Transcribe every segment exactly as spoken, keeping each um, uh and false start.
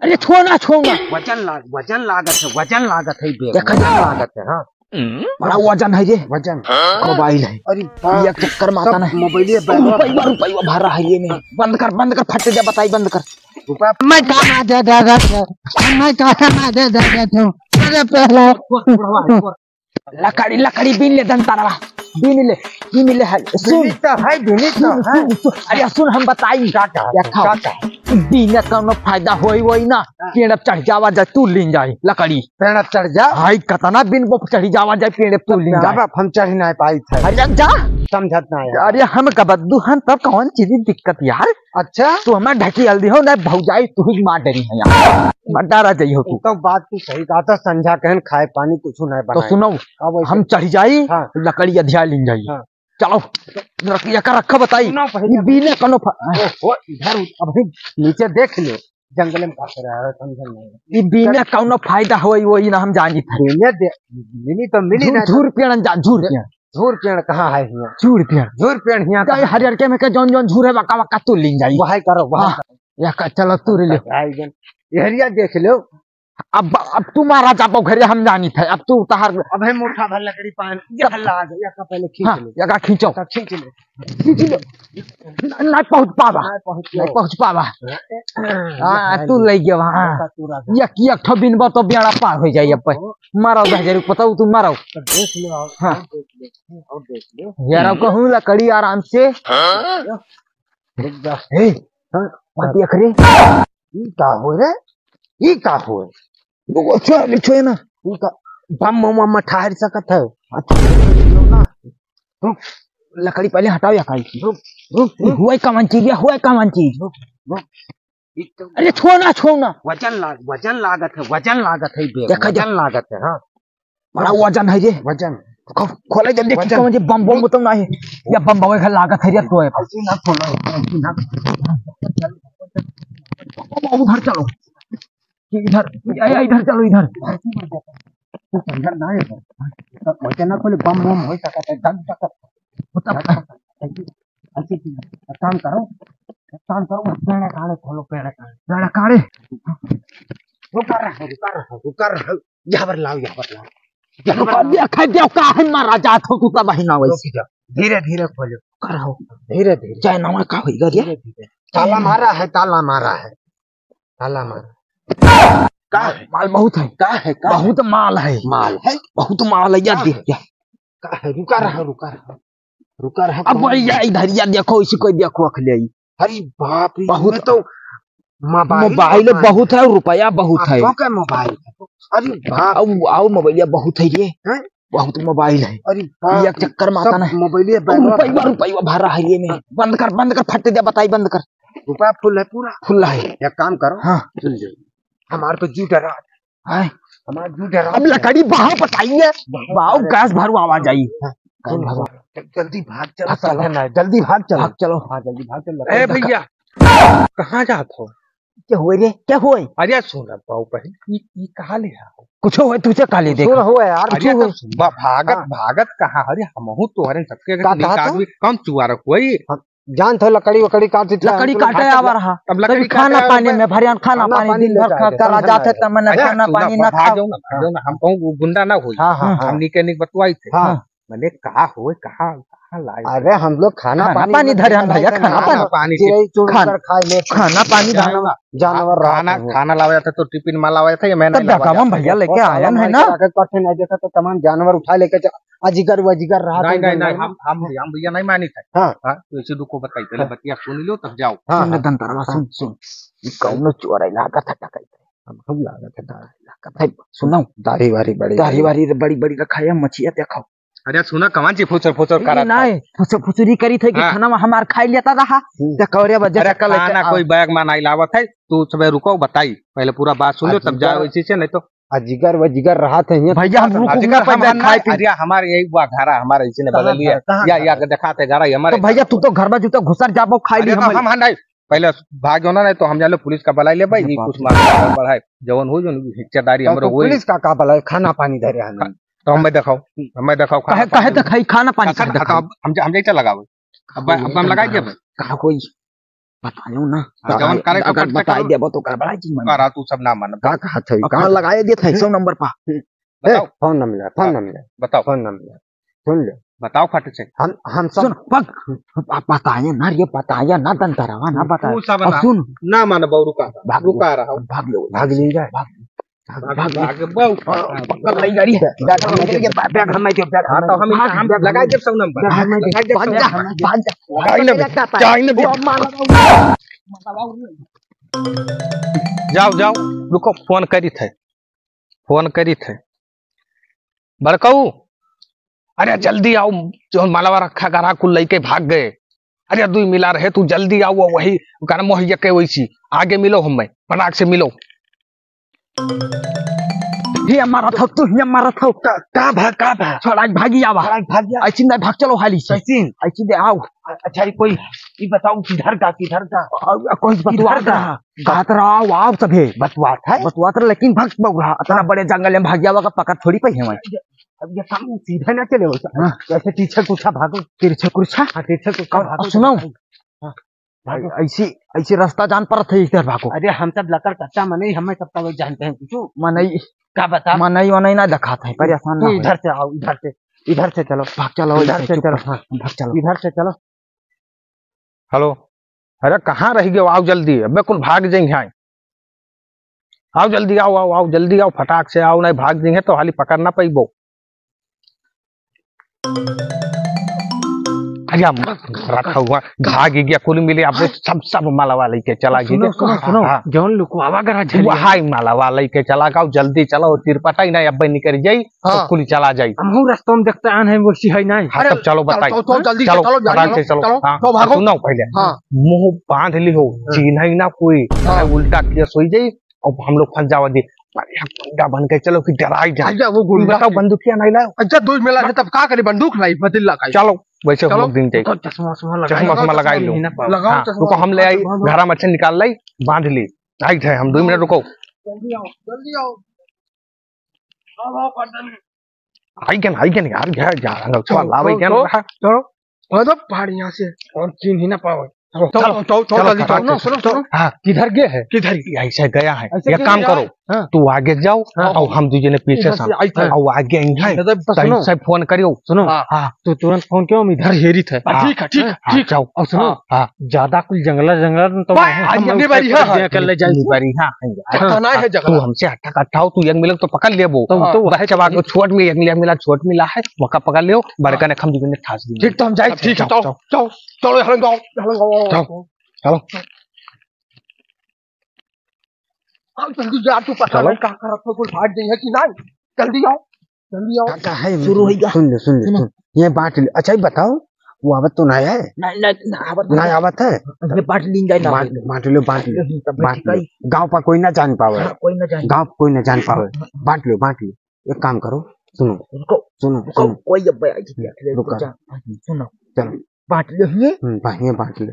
अरे छोड़ ना, छोड़ ना। वजन लाग, वजन लागत है, वजन लागत है, बे, देखा वजन जा। लागत है, हाँ। बड़ा वजन है ये। वजन। मोबाइल है। अरे बाप ये रे, चक्कर माता सब ना। मोबाइल ये बैगवा रुपया, रुपया भरा है ये में। बंद कर, बंद कर, फट जा, बताई, बंद कर। रुपया मैं कहाँ दे दे रहा था? मैं कहाँ दे दे रहा था? अरे पहला। लकड़ी, लकड़ी बीन ले, दंतारवा, बीन ले, बीन ले, है, सुन। बीनी तो है, बीनी तो सुन, है। सुन, सुन, अरे सुन, हम बताई। का कहा, देखा, का कहा? बीने कौनो फायदा होई, होई ना, हाँ। पेड़ पे चढ़ जावा जाए, तू लीन जाए लकड़ी। पेड़ पे चढ़ जा। हाय, कतना बीन पे चढ़ जावा जाए, पेड़ पे तू लीन जाए। बाप, हम चढ़ ना पाई थे। अरे जा। समझत ना है। अरे हम का बद्दू हन, तब कौन चीज दिक्कत यार? अच्छा? तू हमें ढकी हल्दी हो ना, भौजाई तू ही मार डरी है यार। मत डरा जाइयो तू। तो बात तू सही कहा था, संझा कहन खाए पानी कुछ नहीं तो बनाए। सुनो, अब ऐसे हम चढ़ जाई, हाँ। लकड़ी अधिया लीन जाई। हाँ। चलो, रख, एका रखा बताई। सुनो पहले। ये बीने कौनो फा-, ओहो, इधर उधर, अबे नीचे देख ले, जंगल में का कर रहा है, समझ नहीं। ये बीने कौनो फायदा होई, वही ना हम जानी था। बीने दे, मिली तो मिली झूर, ना। झूर पेड़न जा, झूर पेड़। झूर पेड़ कहाँ है हियाँ? झूर पेड़। झूर पेड़ हियाँ कहाँ? हरियर के में के जौन जौन झूर है, वका वका तू लीन जाई। वही करो, वही हाँ, करो। या का, चलो तू ले ले। आई जन। एहरिया देख लो। अब, अब तू मारा जाबो घरे, हम जानी थे। अब तू तहार अब है मोटा भर लकड़ी पान, ये हल्ला आ गया, का पहले खींच हाँ, ले। या का खींचो। तो खींच ले। खींच ले। न-, नहीं पहुँच पावा। नहीं पहुँच नहीं पावा। पहुँच पावा। हाँ, हाँ, तू ले गया वहाँ। हाँ, तू रख। एक, एक ठो बिनबा तो बेड़ा पार हो जाई अब। ओहो। मारो दस हजार रुपये, बताओ तू मारो। तो देख लो, और हाँ। और देख लो, और देख लो। यार, अब कहूँ लकड़ी आराम से। हाँ? रुक जा। ए, हाँ। मत देख रे। ई का हो रे? ई का हो? रुको, छोड़, छोड़ ना। ई का? बम, बम, बम ठहर सकत है। अच्छा, रुक। लकड़ी पहले हटाओ या काई की। रुक, रुक, रुक। हुआ कौन चीज या हुआ कौन चीज? रुक, रुक। ई तो अरे छोड़ ना, छोड़ ना। वजन लाग, वजन लागत है, वजन लागत है बे, देखा जा। वजन लागत है, हाँ। बड़ा वजन है ये। वजन। खो-, खोले जल्दी, वजन। खींचो मुझे बम, बम तो नहीं। या बम, बम का लागत है ये तो है। ऐसे ना खोलो, ऐसे ना। उधर चलो। इधर, या, या, इधर चलो, इधर। तू समझा ना है। तो वैसे ना खोले, बम, बम हो सकता है, दग सकता है। ऐसे, ऐसे काम करो, काम करो, पेड़ काढ़े खोलो, पेड़ काढ़े। पेड़ काढ़े। रुका रहो, रुका रहो, रुका रहो। यहाँ पर लाओ, यहाँ पर लाओ। यहाँ पर रुका, लाओ। देखा देव, काहे मारा जात हो तू तब ही ना वैसे। रुक जाओ, धीरे धीरे खोलो। कर रहो। धीरे धीरे। चाहे नामा का होइगा रे? धीरे धीरे। ताला मारा है, ताला मारा है। ताला मारा। का है? माल बहुत है। का है, का है? बहुत माल है। माल है? बहुत माल है, या का देख, है? या। का है? रुका रहा, रुका रहा। रुका रहा, अब कौन? भैया इधर या देखो, इसी को देखो, अखले आई। अरे बाप रे, बहुत इसमें तो मोबाइल मोबाइल है। बहुत है, रुपया बहुत है। आपका मोबाइल है? अरे बाप। आओ, आओ, मोबाइल बहुत है ये। हैं? बहुत मोबाइल है। अरे बाप ये रे, चक्कर माता सब ना। मोबाइल ये अब बैगवा रुपया, भरा। रुपया भरा है ये में। बंद कर, बंद कर, फट दे, बताई, बंद कर। रुपया फुल है पूरा। फुल है। एक काम करो। हाँ। सुन लो। हमारे पे जू डरा। हाय। हमारे जू डरा। अब लकड़ी बाहर बताइए। बाहर बाहर। गैस भरवा आवाज आई। हाँ। गैस भरवा। जल्दी भाग चलो, भाग चलो। समझा ना, जल्दी भाग चलो। भाग चलो। हाँ, जल्दी भाग चलो। ए भैया, कहाँ जात हो? क्या हुए रे? क्या हुए? अरे सुन, बाबू बहन, ई, ई कहाँ ले आओ? कुछ हुए, तुझे कहाँ ले देखा? हुए यार, अरे कुछ हुए। तो सुबह भागत, हाँ। भागत कहाँ? अरे हमहू तोहरे सबके का नीक कहा था? आदमी, कौन चुआरक हुई? हम जानत हो लकड़ी वकड़ी काट देत है, लकड़ी हम तो काटे खाना आवा रहा। अब लकड़ी कभी खाना काटे आवा पानी रहा। में, भरियान खाना खाना पानी पानी दिन भर लेके खा आए। कर आ समझ जाते, में। त मने अरे खाना सुन, पानी ना भाग खाओ। जाओ ना, भाग जाओ ना, हम कहूँ गुंडा ना होई। हाँ, हाँ, हाँ। हमनी के निक बतवाई थे। हाँ। मने कहा होए, कहाँ, कहाँ लाए? अरे हम लोग खाना खाना पानी पानी में धरे हन भैया, खाना खाना पानी। पानी। चिड़ै चुड़ खान-, कर खाए ले। खाना पानी खाना, धरे। जानवर रहा खाना, है। खाना लावा जाता तो टिफिन में लावा जाता, ये मैं तब नहीं लावा डकावन जाता। भैया लेके वो आयन है ना। कठिन है, देखा तो तमाम जानवर उठा लेके चल, अजगर वजगर रहा नहीं, तो नहीं, जंगल नहीं, में। हम, हम, हम भैया नहीं मानी थे। हाँ। हाँ, तो इसी दुख को बताई, पहले हाँ। बतिया सुन लो तब जाओ। हाँ, सुन हाँ। दंतरवा, हाँ। सुन, सुन। ये कौनो चोर है, लागत है टकैत है। हम खूब लागत है, डर लागत है। सुनो। दाढ़ी वाढ़ी बड़ी दाढ़ी बड़ी। वाढ़ी बड़ी बड़ी रखा है, मछिया देखो। अरे सुना, कमान जी फुसर फुसर करत है। नहीं, फुसर फुसरी करी थे कि हाँ। खाना हमार खाई लेता रहा। हम्म। तो कौरे वजह अरे से कल खाना आवा। कोई बैग में नहीं लावत है, तू सब रुको बताई, पहले पूरा बात सुन लो तब जाओ अजगर, इसी से, नहीं तो अजगर वजगर रहा थे यहाँ। भैया हम रुको अजगर ना, पहले हमार खाए ना, पी। अरे हमार यही हुआ घर है, हमार इसी ने कहाँ बदल लिया। घर, कहाँ या, घर? या के दिखाते घर है हमारे। तो भैया तू तो घर में जूता घुसर जाबो, खाई ली अरे तो हम। हम, हम नहीं, पहले भाग जाओ ना, नहीं तो हम जान लो पुलिस का बुलाई ले भाई, अरे ये बाप कुछ रे। मार बढ़ाए, जवन हो जो हिस्सेदारी तो, हमरो तो होई। पुलिस का का बुलाए, खाना पानी धरे हैं। तो हमें दिखाओ, हमें दिखाओ, खाना कहे, कहे पानी। तो खाई, खाना पानी कसा खाई, दिखाओ। हम, हम, हम जैसे लगाओ। अब, अब हम लगाई के भाई। कहाँ कोई? बतायो ना। हाँ, जवन करे के अगर पड़ता बताई करो। देबो तो गड़बड़ा जी मन। करा तू सब ना मानब। का कहत है? अब कहाँ लगाए देत है? सौ नंबर पा। बताओ। ए, फोन ना मिला, फोन हाँ, ना मिला। बताओ। फोन ना मिला। सुन ले। बताओ फट से। हम, हम सब सुन, पक, प-, बताया ना रे, बताया ना, दंतरावा ना बताया। तू सब अब ना, सुन। ना मानब, रुका। भाग रुका ले, रहा। भाग ले, भाग ले जाए। भाग, भाग, भाग, भाग, भाग। भाग, भाग, भाग, भाग, गाड़ी है। बैग, बैग हम दे, बैग हाँ, तो हम, भाग, हम बैग लगाई देब सब नंबर। बैग हम दे, भाग जा, भाग जा। लगाई ना, जाए ना, वो मार। जाओ, जाओ, रुको, फोन करी थे। फोन करी थे। बड़कऊ, अरे जल्दी आओ, जो मालवा रखा गरा कुल लइके भाग गए। अरे दुई मिला रहे, तू जल्दी आओ, वही गरम हो के वैसी आगे मिलो, हमें फटाक से मिलो। हिया मारत हो तू, हिया मारत हो। का, का भा, का भा? छोड़ा, भागी आवा। छोड़ा, भागी आवा। ऐसी नहीं भाग, चलो हाली से। कैसी? ऐसी दे आओ। अ-, अच्छा, ये कोई, ये बताओ किधर का, किधर का? अ, अ, कोई किधर बतवा का? रहा। कहत रहा, आओ, आओ सभे। बतवात है? बतवात रहा, लेकिन भक्त बउरा, इतना बड़े जंगल में भाग जावा का पकड़ थोड़ी पई है वहाँ। अब ये काम सीधे ना चले वैसा। हाँ। जैसे तिरछा कुछा भागो। तिरछा कुछा? हाँ, तिरछा कुछा अब, भागो। अब सुनो। हाँ, भागो। ऐसी, ऐसी रास्ता जान परत है, इधर भागो। अरे, हम सब लकड़ कच्चा मनई, हमें सब तवे जानते हैं कुछ। मनई, का बता? मनई वनई ना दिखात है, परेशान ना तू हो। इधर से आओ, इधर से, इधर से चलो। भाग चलो, इधर इधर से से चलो, चुप। हाँ। भाग चलो। इधर से चलो। हेलो, अरे कहाँ रह गयो? आओ जल्दी, अबे कुल भाग जाई हैं। आओ जल्दी, आओ, आओ, आओ, जल्दी आओ, फटाक से आओ, नहीं भाग जाई हैं तो हाली पकड़ ना पइबो। अरे हम रखा हुआ, भाग गया, कुल मिले, अब सब, सब मालवा लेके चला गया। सुनो, सुनो, सुनो, हाँ। जौन लुकवावा गरा झरिया। वहाई मालवा लेके चला गाओ, जल्दी चलो, तिरपटा ही नहीं, अब निकल जाई। हाँ। तो कुल चला जाई। हमहू रस्तों में देखते आन है, वैसी है नहीं। हाँ, अरे, तब चलो चलो, बताई। चलो, चलो, जल्दी से चलो, चलो, जल्दी फटाक से से चलो। चलो। हाँ, चलो, भागो। सुनो पहले। हाँ। मुंह बांध ली हो, हाँ। चीन्ह ही ना कोई। हाँ। उल्टा केस हो जाई, अब हम लोग फंस जावा दी। बढ़िया गुंडा बन के चलो कि डराई जाए। अच्छा, वो गुंडा बताओ, बंदूकिया नहीं लाओ। अच्छा, दो मिला है, तब का करे, बंदूक लाई, बतिल्ला का। चलो, वैसे हम चलो। लोग दिन जाई। तो चश्मा, वश्मा लगाई। चश्मा, वश्मा लगाई लो। नहीं ना पाओ। लगाओ हाँ, चश्मा, रुको, हम ले आई, चश्मा। घर में अच्छा निकाल लाई, बांध ली। आई थे हम, दो मिनट रुको। जल्दी आओ, जल्दी आओ। आई गन, आई गन यार, जा, जा, अंगल छुआ लावे गन। चलो, चलो। मतलब पहाड़ यहाँ से और चीन ही ना पावे। चलो, चलो, चलो, चलो, चलो, जल्दी चलो, चलो। सुनो, सुनो, सुनो। हाँ। किधर गए है? किधर? ऐसे गया है। ऐसे एक काम करो, हाँ। तू आगे जाओ हाँ। और हम दूजे ने पीछे से। और आगे आई है। तो सुनो। ऐसे फोन करियो। सुनो। हाँ। हाँ। तू तुरंत फोन कियो, हम इधर हेरित है। हाँ, ठीक है, ठीक है, हाँ, ठीक। जाओ। और सुनो। हाँ। ज्यादा कुल जंगला, जंगला तो वाह, हम ये लोग बारी है। कर ले जाए। ये बारी है, हाँ। हाँ। तू हमसे हट्ठा कट्ठा हो, तू एक मिले तो पकड़ लेबो। तो, तो बच्चा बाग छोट मिला, एक मिला, मिला छोट मिला है, वका पकड़ लियो, बड़का ने हम दूजे ने ठास दी। ठीक, तो हम जाए। ठीक है, जाओ, चलो, जाओ। चलो, चलो, हलन गाओ, हलन गाओ। चलो, चलो। आओ, जल्दी जा, तू पता चलो। नहीं का करत हो, कुल भाग जाइए कि नहीं। जल्दी आओ, जल्दी आओ। का, का है? शुरू होइगा। सुन ले, सुन ले, सुनो। सुन। ये बांट ले। अच्छा, ये बताओ, वो आवत तो नहीं है? नहीं, नहीं, नहीं आवत नहीं है। आवत है? ये बांट लीन जाए ना। बांट, बांट लो, बांट लो, तब बांट लो। ठीक है। गाँव पर कोई ना जान पावे। हाँ, कोई ना जान। गाँव पर कोई ना जान पावे। हाँ, हाँ। बांट लो, बांट लो। एक काम करो, सुनो। रुको। सुनो, रुको, सुनो। कोई अब आइए, देख ले, रुको। जा। सुनो। चलो। बांट ले हुए। हम्म, बांट, ये बांट ले।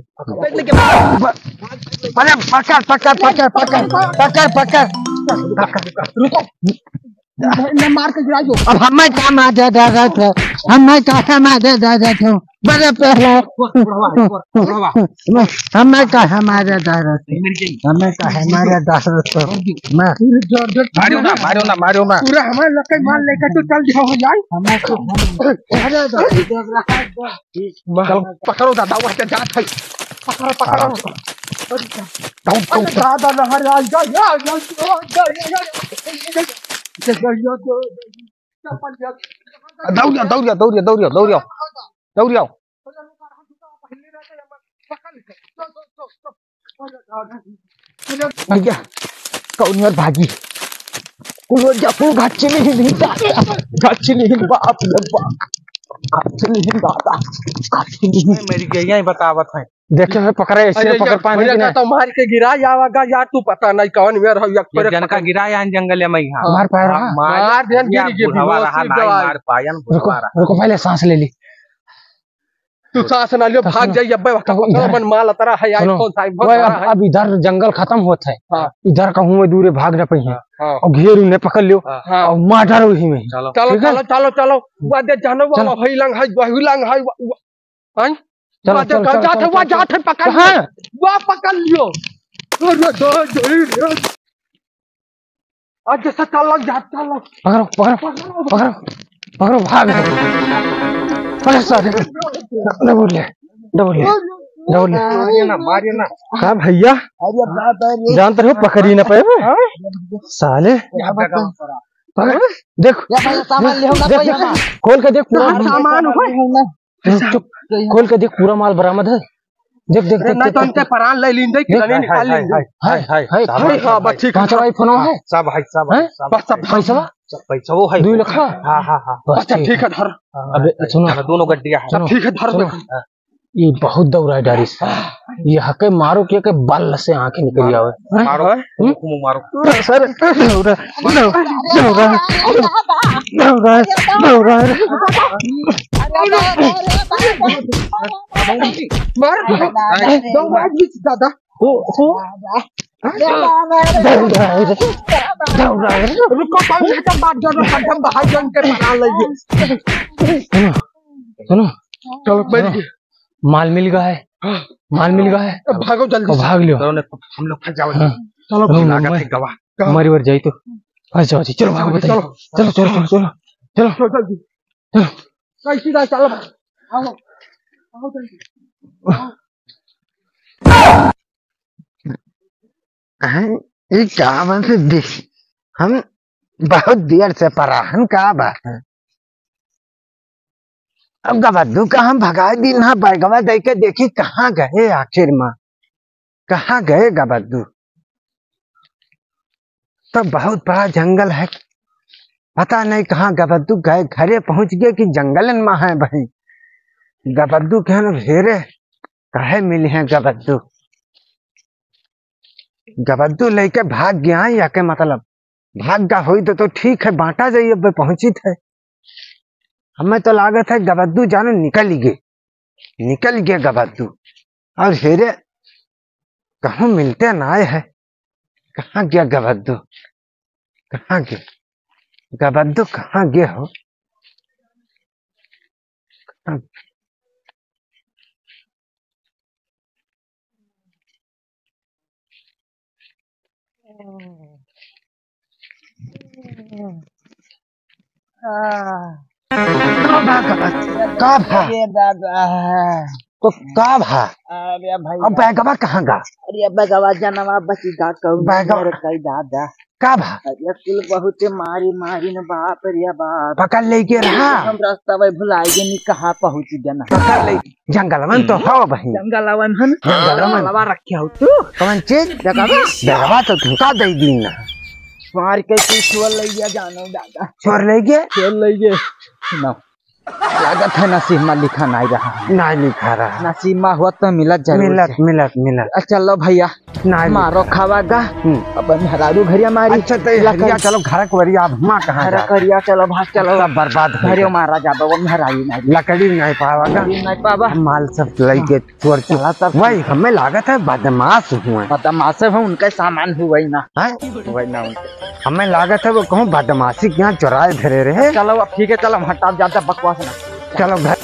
पकड़, पकड़, पकड़। अरे, पकड़, पकड़। रुको। मैं, मैं मार के गिरा दो। अब हमें का मार दे, दे, दे, दे। हमें का मार दे, दे, दे, दे। बड़े पहले। बुढ़वा, बुढ़वा। हमें का हमारे दारत, हमें का हमारे दारत। मैं मारो ना, मारो ना, मारो ना। पूरा हमारे लकई माल लेकर तू चल दिया हो जाए। हमें का हमारे दारत। चल, पकड़ो दादा, वहाँ से जात है। पकड़ो, पकड़ो। दौड़, दौड़, अरे दौड़। दादा, नहर आ गया, आ गया, आ गया, आ गया। दौड़ जा, दौड़ जा, दौड़ जा, दौड़ जा। दौड़ जाओ। भैया, कौन यार भागी? कुल जा, कुल घाची नहीं हिंदा, घाची नहीं हिंदा, बाप रे बाप, घाची नहीं हिंदा, घाची नहीं। मर गया, यही बतावत है। देखे हुए पकड़े, ऐसे अरे पकड़ यार, पाएंगे भैया कि नहीं? तो मार के गिरा जावागा यार, तू पता नहीं कौन मेर हो, एक एक पर एक जन का पकड़। गिरा यहाँ जंगल में ही, हाँ। मार पाया रहा? हाँ, मार, मार दिया, या गिर गई, बुढ़ावा रहा, बेहोशी नाई दवाई। मार पायन, तू रुको, बुढ़वा रहा। रुको, पहले सांस ले ली। तू सांस ना लियो, तो भाग सुनो, जाई, अब्बे वक्त तो पकड़, इधर, मन माल अतरा है, सुनो, iPhone, iPhone वो सारा अब, है। अब इधर जंगल खत्म होत है, हाँ। इधर कहूँ में दूरे भाग न पइहे, हाँ, हाँ। और घेर उन्हें पकड़ लियो, हाँ। और मार डालो इही में। चलो। चलो, ठीक है? चलो, चलो, चलो, वो दे जानो चलो। वाला, वही लंग है, वही लंग है, वो, वो, हैं? चलो, वहाँ चलो, जात है, चलो, वहाँ चलो। जात है, पकड़ कहाँ? लियो। वहाँ पकड़ लियो। अरे, दो, दो, दो। आज जैसा चल लग, जा, चल लग। पकड़ो, पकड़ो, पकड़ो, पकड़ो, पकड़ो, भाग। पकड़ सारे। दबोच ले, दबोच ले, दबोच ले। मारिए ना, मारिए ना। का भैया? अरे बाप रे। जानत रहो, पकड़ी ना पाए। हाँ? साले। क्या बात है? पकड़, देख। या भैया, सामान ले, हम ना देख, कोई देख, ना। खोल के देख, पूरा कहाँ सामान हुआ? चुप, चुप। खोल के देख, पूरा माल बरामद है। देख, देख, अरे, देख, नहीं देख, तो देख। इनके परान ले लीन दे, देख, कितने निकाल लीन दे। हाय, हाय, हाय, हाय, हाय, हाँ, सब हाँ, है, हाँ, बस ठीक है, कौन सा सब। भाई फोन है? हाँ, सब है, सब है, हैं? सब बस, है। सब पैसा? सब पैसा वो है। दुई लखा? हाँ, हाँ, हाँ। बस बस, ठीक ठीक है। है, धर। हाँ, अबे, हाँ, सुनो। चलो, दोनों गड्डिया है। सुनो, ठीक है, धर सुनो। दे। ये बहुत दौड़ा है डारिस। ये हके मारो के, के बल से आंखें निकल जावे। मारो, हैं? हम्म? मारो। सर, दौड़ा, दौड़ा, दौड़ा, दौड़ा, दौड़ा। मार, दौड़ा, दादा। ओ, ओ। दौड़ा है रे, दौड़ा है रे। रुको, कौन सा एकदम बात कर रहे हो? एकदम बाहर जान के बना लेंगे। सुनो, सुनो। चलो, बैठ सुनो। गए। माल मिल गया है। हाँ। माल मिल गया है। अब भागो जल्दी अब से। भाग लियो। चलो, नहीं तो हम लोग फंस जाओगे। हाँ। चलो, चलो, लागत मुंबई। है गवाह। हमारी बार जाई तो फंस जाओ जी। चलो, भागो, चलो, बताइए। चलो। चलो, चलो, चलो, चलो। चलो। चलो, जल्दी। चलो। कैसी ना, चलो, भाग। आओ। आओ, जल्दी। हैं? ई का मन से देख, हम बहुत देर से पराहन का बात है। अब गबद्दू का हम भगाए दिन, हाँ, बैगवा दे के देखी कहाँ गए आखिर में, कहाँ गए गबद्दू? तो बहुत बड़ा जंगल है, पता नहीं कहाँ गबद्दू गए, घरे पहुँच गए कि जंगलन में है भाई। गबद्दू के न घेरे, काहे मिली हैं गबद्दू? गबद्दू लेके भाग गया है या के मतलब? भाग गा होई तो, तो ठीक है, बांटा जाई, अब पहुंचित है। हमें तो लागत है गबद्दू जानो निकल गए, निकल गए गबद्दू। और हेरे कहूँ मिलते ना आए है, कहाँ गया गबद्दू? कहाँ गया गबद्दू? कहाँ गया हो? कहाँ? का भा, का भा? अरे दादा। तो का भा? अरे भैया। अब बैगवा कहाँ गा? अरे बैगवा जनवा बची गा कहूँ बैगवा। मेरे कई दादा। का भा? अरे कुल बहुते मारी मारी न बाप रे बाप। पकड़ लेके रहा। हम रास्ता भाई भुलाए गए नी कहाँ पहुँच गए ना। पकड़ ले। जंगलवन तो हो भाई। जंगलवन हन? जंगलवन। जंगलवा रखे हो तू? कौन चीज? जगह। जगह तो तुमका दे दी ना। मार के तू चोर ले गया जानो दादा। चोर ले गए? चोर ले गए। सुनाओ। लागत है नसीब में लिखा नहीं रहा। नहीं लिखा रहा। नसीब में हुआ तो मिलत जरूर मिलत, है। मिलत, मिलत। अ, चलो भैया, नहीं मारो लिखा। खावा गा। हम्म। अब मेहरारू घरिया मारी। अच्छा, तो ये लकड़ी। हरिया चलो, घर के वरिया, अब माँ कहाँ घर जा? करिया चलो, भाग चलो। सब बर्बाद हो घरे गया। मारा जा, बाबा मेहरारू नहीं। लकड़ी नहीं पावा गा। लकड़ी नहीं पावा। माल सब लई के चोर के। चला तब। वही, हमें लागत है बदमाश हुए। बदमाश है, उनका सामान हुआ ही ना। हैं? हुआ ही ना उनके। हमें लागत है वो कहूँ बदमाशी के यहाँ चुराए धरे रहे। चलो अब ठीक है, चलो हम हटाब जाते बकवास ना। चलो घर।